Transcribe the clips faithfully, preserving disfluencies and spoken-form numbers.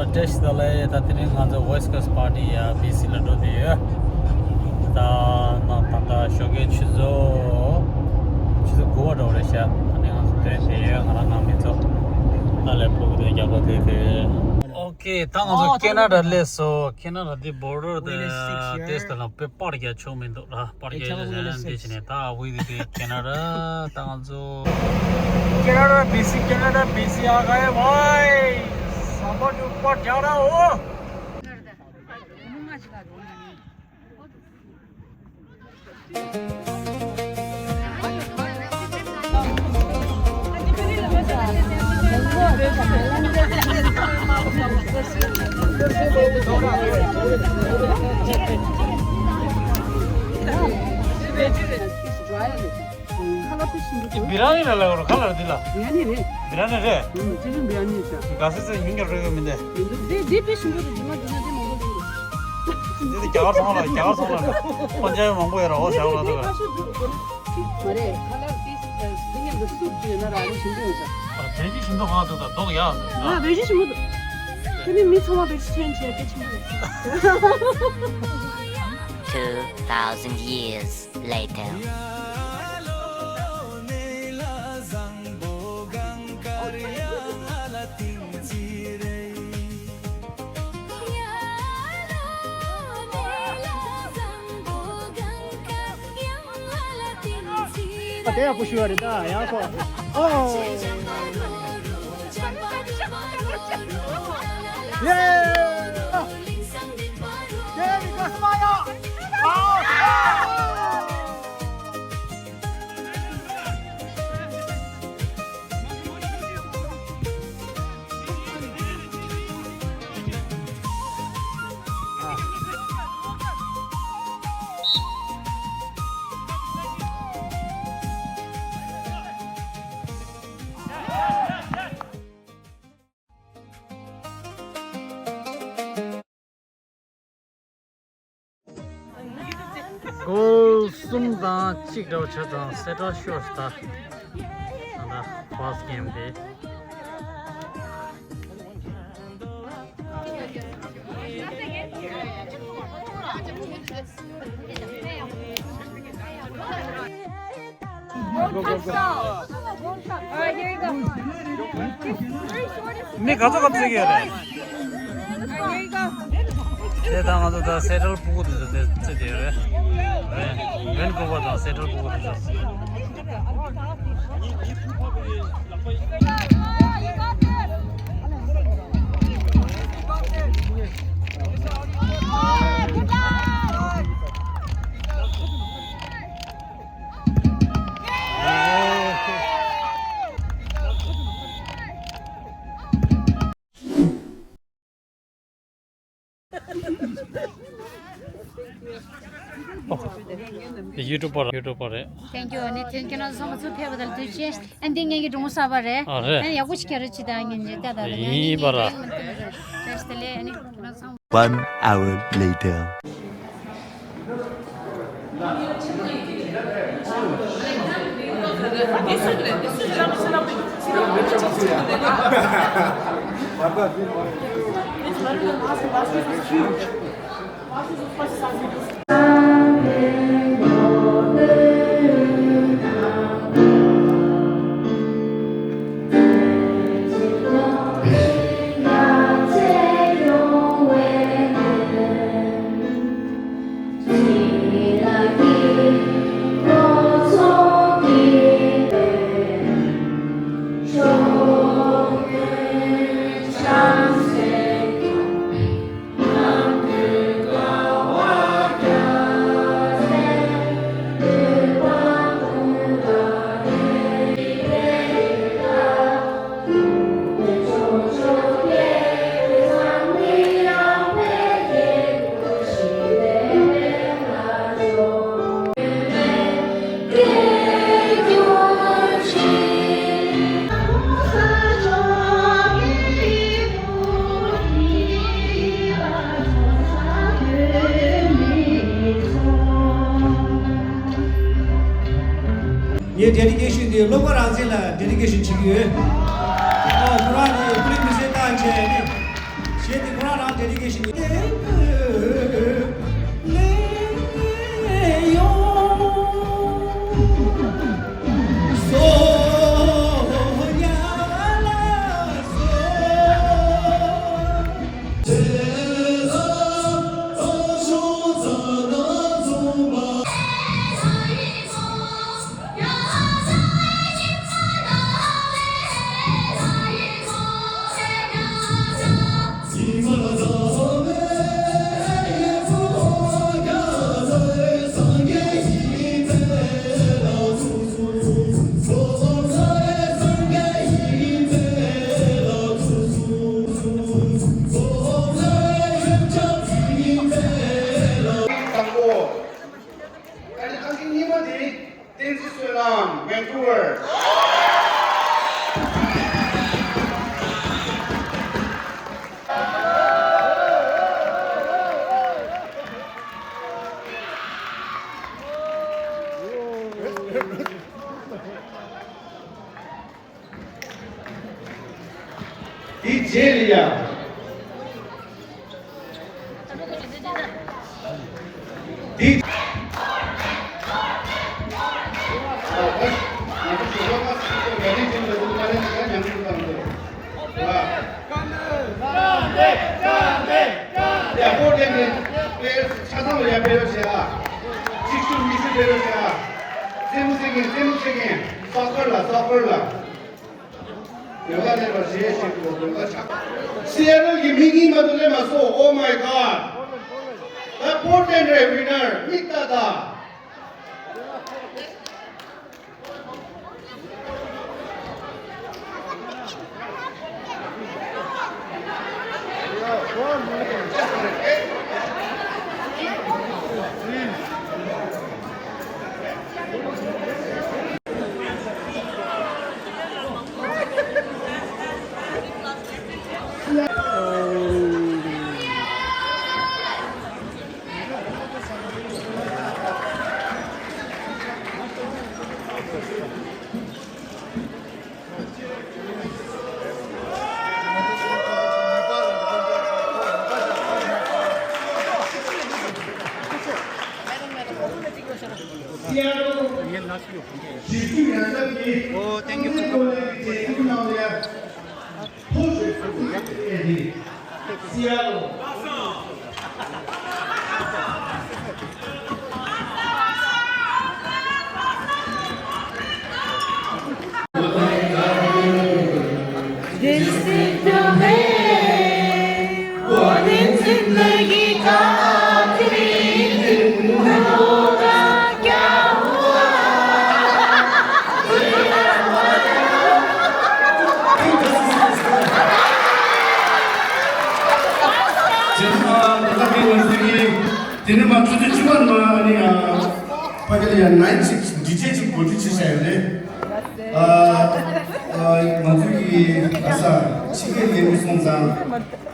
བཀྲ་ཤིས་བདེ་ལེགས། ད་དེ་རིང་ང་ཚོ་West Coast Party ཡ་B C ལ་འགྲོ་བསྡད་ཡོད། ད་ནང་ད་ལྟ་ཞོགས་ཀའི་ཆུ་ཚོད་ཆུ་ཚོད་དགུ་པ་འགྲོ་རེད་ཤག་ཨ་ནི་ང་ཚོ་ཐོན་བསྡད་ཡོད། ང་རང་ནང་མི་ཚོ་ཨ་ལས་ཕྲུ་གུ་དེ་རྒྱག་པ་དེ་དེ། ཨོ་ཁེ། ད་ང་ཚོ་ཨོ་ཁེ་ན་ཌ་སླེབས་སོང་། ཁེ་ན་ཌ་དེ་border དེ་དེ་ལ་དཔེ་པར་རྒྱག་ཆོག་མི་འདུག་ར། པར་རྒྱག་ཆོག་ཟེར་ན་འདི་བྱས་ནས་ད་ཨ་ཝི་དེ་དེ་ཁེ་ན་ཌ་ད་ང་ཚོ། Canada B C, Canada B C आ गए भाई। सामान ऊपर चढ़ाओ। ཁ་ལག་དཔེ་ཞིམ་པོ་འདུག། འདི་བི་ར་ནི་ལ་ལ་གོ་ར། ཁ་ལག་འདི་ལ། བི་ར་ནི་རེད། བི་ར་ནི་རེད། ཨུམ། ཅི་ཅུང་བི་ར་ནི་ཡོད་ཤག་ག་སེ་སེ་ཉུང་ཉུང་རེད་གོ་མི་འདུག། མི་འདུག། འདི་འདི་དཔེ་ཞིམ་པོ་འདུག། རྗེས་མ་འདི་ན་འདི་མང་པོ་འདུག། འདི་འདི་རྒྱ་གར་ཚོང་ལ་རྒྱ་གར་ཚོང་ལ་སྤུན་ཀྱག་མང་པོ་ཡོད་ར། འོ་ཟེར་བ་ལ་འདུག་ག། མ་རེད། ཁ་ལག་འདི་འདི་མཉམ་དུ་སུབ་ཅིག་ཡོད་ན་ར་ཨ་ནི་ཞིམ་པོ་ཡོད་ཤག། ཨ། བེ་ཇི་ཞིམ་པོ་ཧང་འདུག་ད། མདོག་ཡག་འདུག་ད། ཨ། བེ་ཇི་ཞིམ་པོ་འདུག། དེ་ནི་མི་ཚང་མ་བེ་ཇི་ཊེ་རི་ཡན་བྱས་དཔེ་ཞིམ་པོ་འདུག། Two thousand years later. ཨ། དེ་ཡག་པོ་ཞུ་བ་རེད་ད། ཡག་སོ། ཨོ། ཡེ། ཨ། དེ་རིང་ག་སྨ་ཡ། ཨ། གོལ་གསུམ་དང་གཅིག་འདྲ་བོ་ཆ་ཚང་སེ་ཊལ་ཤོར་ད། ད་ལྟ་first game དེ། མི་ག་ཚོད་ག་ཚོད་ཡོད་རེད། དེ་དང་ང་ཚོ་ད་སེ་ཊལ་ཕྲུ་གུ་དེ་ཚོ་དེ་རྩེ་དེ་རེད། ཝན་ཀུ་ཝར་དང་སེ་ཊལ་ཕྲུ་གུ་དེ་ཚོ། ཡུ་ཊུབ་པ་རེད། ཡུ་ཊུབ་པ་རེད། Thank you. ཨ་ནི་ཐེངས་ཁྱེད་རང་ཚོ་ཚུར་ཕེབས་པ་དང་དུས་ཆེན། ཨ། འདི་ངེད་ཀྱི་འབྲོང་གསར་པ་རེད། ཨ། རེད། ཨ། ཡག་པོ་ཞིག་ག་རེ་བྱེད་དང་ངེད་ཀྱི་ལྟ་དང་ཡིན་པ་ར། བཀྲ་ཤིས་བདེ་ལེགས། ཨ་ནི་ཁྱེད་རང་ཚང་མ། One hour later. ངའི་ཌེ་ཌི་ཀེ་ཤན་དེ་སློབ་དཔོན་རང་བཙན་ལ་ཌེ་ཌི་ཀེ་ཤན་བྱེད་ཀྱི་ཡོད། ཨ། ཁོ་རང་ནི་ཀུ་ལི་མི་སེར་བཏང་བྱས་ནས་ དེ་དེ་ཁོ་རང་རང་ཌེ་ཌི་ཀེ་ཤན་ཡིན། དང་པོ། ཨ་ནི་ཨང་ཀི་གཉིས་པ་དེ། བསྟན་འཛིན་བསོད་ནམས། ཝན་ཀུ་ཝར། དེའི་རྗེས་ལ་ཡ། དེ། ང་ཚོ་ཞོགས་པ་སྐད་ཆ་ལ་དུས་མ་རེད་ན་ཉམས་ཞིབ་བཏང་དགོས། ཡ་ཧོ་ལེ་ནི་པེ་ཆ་ཚང་ལ་ཡ་པེ་རོ་བྱེད་ཨ། གཅིག་ཤུ་གཉིས་ཤུ་པེ་རོ་བྱེད་ཨ། རྩེད་མོ་རྩེ་མཁན་རྩེད་མོ་རྩེ་མཁན་སོག་ཀར་ལ་སོག་ཀར་ལ། ཡོ་ག་ལས་རོ་ཞེས་ཞེས་པོ་ཡོ་ག་ཆགས། སི་ཨེ་ཊལ་གྱི་མི་གཉིས་མ་གཏོགས་ལས་མ་སོང་། Oh my God. The Portland Red Winner མིག་ལྟ་ད། Oh, thank you. དེ་ནས་མ་ཆུ་ཚོད་བཅུ་པ་ནས་མ་ཨ་ནི་ཨ་ཕ་གི་ལ་ཡང་ནའིཊ་ཅིག་ཌི་ཇེ་ཅིག་གོ་སྒྲིག་བྱས་བཞག་ཡོད་རེད། ཨ་ཨ་ང་ཚོ་གི་ཨ་ས་ཕྱི་རྒྱལ་ལས་འགུལ་སོང་ཙང་།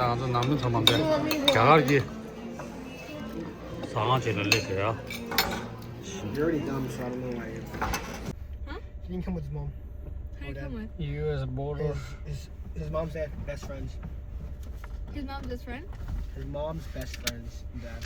ང་ཚོ་ནང་མི་ཚང་མ་འདིར་རྒྱ་གར་གྱི་ཟ་ཁང་ཅིག་ལ་སླེབས་ཡོད། You're already dumb, so I don't know why you're. Huh? He didn't come with his mom. Who did he come with? U S border. His, his, his mom's dad, best friends. His mom's best friend? His mom's best friends, dad.